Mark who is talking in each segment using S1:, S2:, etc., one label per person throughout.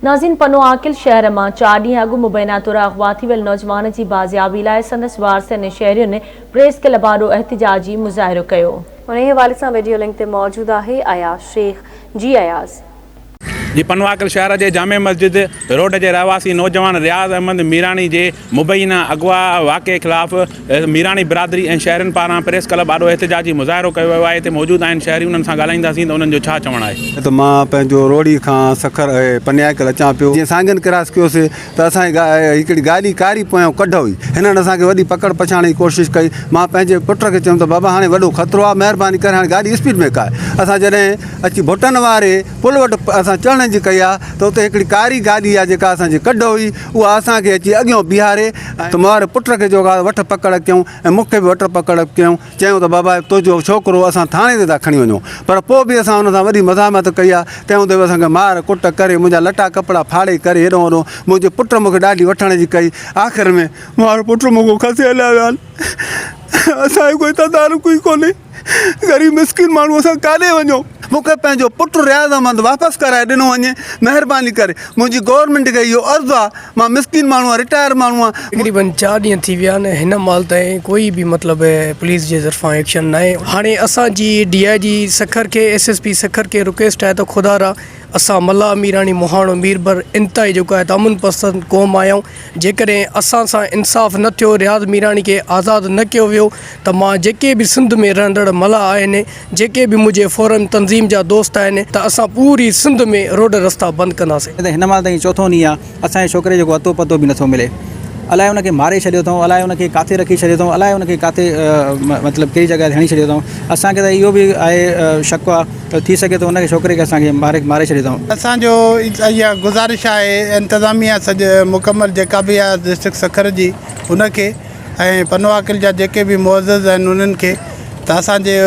S1: ناظرين پنوعاقل شهر مان چار ڏينهن اڳ مبينا طور اغوا ٿي ويل نوجوان جي بازيابي لاء سندس وارثن ۽ شهرين پريس ڪلب آڏو احتجاجي مظاهرو ڪيو. انهي حوالي سان وڊيو لنڪ تي موجود آهي اياز شيخ جي اياز.
S2: جي پنوعاقل شهر جي جامع مسجد روڊ جي رهواسي نوجوان رياض احمد ميراڻي جي مبينا اغوا واقعي خلاف ميراڻي برادري ۽ شهرين پاران پريس ڪلب آڏو احتجاجي مظاهرو ڪيو ويو آهي هتي موجود آهن شهري انهن سان ڳالهائينداسين ته انهن جو ڇا چوڻ آهي.
S3: ته مان پنهنجو روهڙي کان سکر پنياڪل اچان پيو جيئن سانگين ڪراس ڪيوسي ته اسان جي هڪڙي گاڏي ڪاري پويان ڪڍ هئي هنن اسان کي وڏي پڪڙ پڇاڻ جي ڪوشش ڪئي مان پنهنجي پٽ کي چيم ته بابا هاڻي وڏو خطرو آهي مهرباني ڪري هاڻي گاڏي اسپيڊ ۾ ڪاهه اسان جڏهن اچي ڀٽن واري پل وٽ اسان چڙهڻ جي ڪئي آهي ته اتي هڪڙي ڪاري گاڏي آهي جيڪا اسان جي ڪڍ هئي اها اسان کي اچي اڳيون بيهاري ته مون واري پٽ کي جو وٺ پڪڙ ڪيائون ۽ مون کي به وٺ پڪڙ ڪيائون چيائون ته بابا تنهنجو ڇوڪرو اسان ٿاڻي تي ٿا کڻي وڃون پر پوء به اسان ان سان وڏي مزاحمت ڪئي آهي تنهن هوندي به اسان کي مار ڪٽ ڪري منهنجا لٽا ڪپڙا ڦاڙي ڪري هيڏو هوڏو منهنجي پٽ مون کي ڏاڍي وٺڻ جي ڪئي آخر ۾ مون وارو پٽ مون کان کسي هليا ويا آهن اسان کي ڪوئي تدارڪ ئي ڪونهي غريب مسڪين ماڻهو اسان ڪاڏي وڃون. مون کي پنهنجو پٽ رياض احمد واپس ڪرائي ڏنو وڃي مهرباني ڪري منهنجي گورنمينٽ کي اهو عرض آ مان مسڪين ماڻهو آهيان رٽائر ماڻهو آهيان.
S4: تقريبن چار ڏينهن ٿي ويا آهن هن مهل تائين ڪوئي به مطلب پوليس جي طرفان ايڪشن ناهي هاڻي اسان جي ڊي I جي سکر کي ايس ايس پي سکر کي رڪويسٽ آهي ته خدا را اسان ملاح ميراڻي مهاڻو ميربر انتهائي جيڪو آهي ته امن پسند قوم آهيون جيڪڏهن اسان سان انصاف نه ٿيو رياض ميراڻي کي آزاد نه ڪيو ويو ته مان جيڪي به سنڌ ۾ رهندڙ ملاح آهن جيڪي به منهنجي فورم تنظيم جا دوست آهن ته اسان پوري سنڌ ۾ روڊ رستا بند ڪنداسين.
S5: ته هن مهل تائين چوٿون ڏينهن آ اسان جي ڇوڪري جو ڪو اتو پتو به نٿو ملي الائي ان کي ماري ڇڏيو اٿئون الائي ان کي ڪاٿي رکي ڇڏيو اٿئون الائي ان کي ڪاٿي مطلب ڪهڙي جڳهه تي هڻي ڇڏيو اٿئون اسان کي ته اهو به آهي شڪ آ ته ٿي سگهي ٿو ان کي ڇوڪري کي اسان کي ماري ماري ڇڏيو اٿئون.
S6: اسان جو اها گذارش آهي انتظاميه سڄ مڪمل جيڪا به آهي ڊسٽرڪٽ سکر جي ان کي ۽ پنوعاقل جا جيڪي به معزز آهن انهن کي ته اسان جي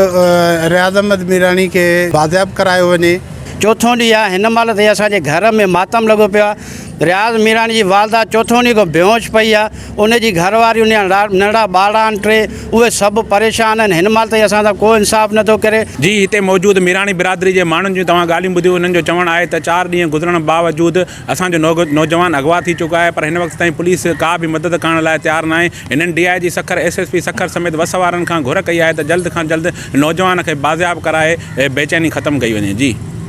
S6: رياض احمد ميراڻي کي بازياب ڪرايو وڃي.
S7: چوٿون ڏينهن آهي هن مهل تائين اسان جي گهر ۾ ماتم لڳو پيو آهي رياض ميراڻي جي والده چوٿون ڏينهن کان بيهوش پئي آهي ان جي گهر واري ان جا ننڍڙا ٻارڙا آهن ٽي اهي سڀ پريشان آهن هن مهل تائين اسان سان ڪو انصاف نه ٿو ڪري.
S2: جي هتي موجود ميراڻي برادري جي ماڻهن جون توهان ڳالهيون ٻڌيون انهن جو چوڻ آهي ته چار ڏينهن گذرڻ باوجود اسان جو نوجوان اغوا ٿي چڪو آهي پر هن وقت تائين پوليس ڪا به مدد ڪرڻ لاء تيار ناهي هنن D I G Sukkur S S P Sukkur سميت وس وارن کان گهر ڪئي آهي ته جلد کان جلد نوجوان کي بازياب ڪرائي بيچيني ختم ڪئي وڃي جي.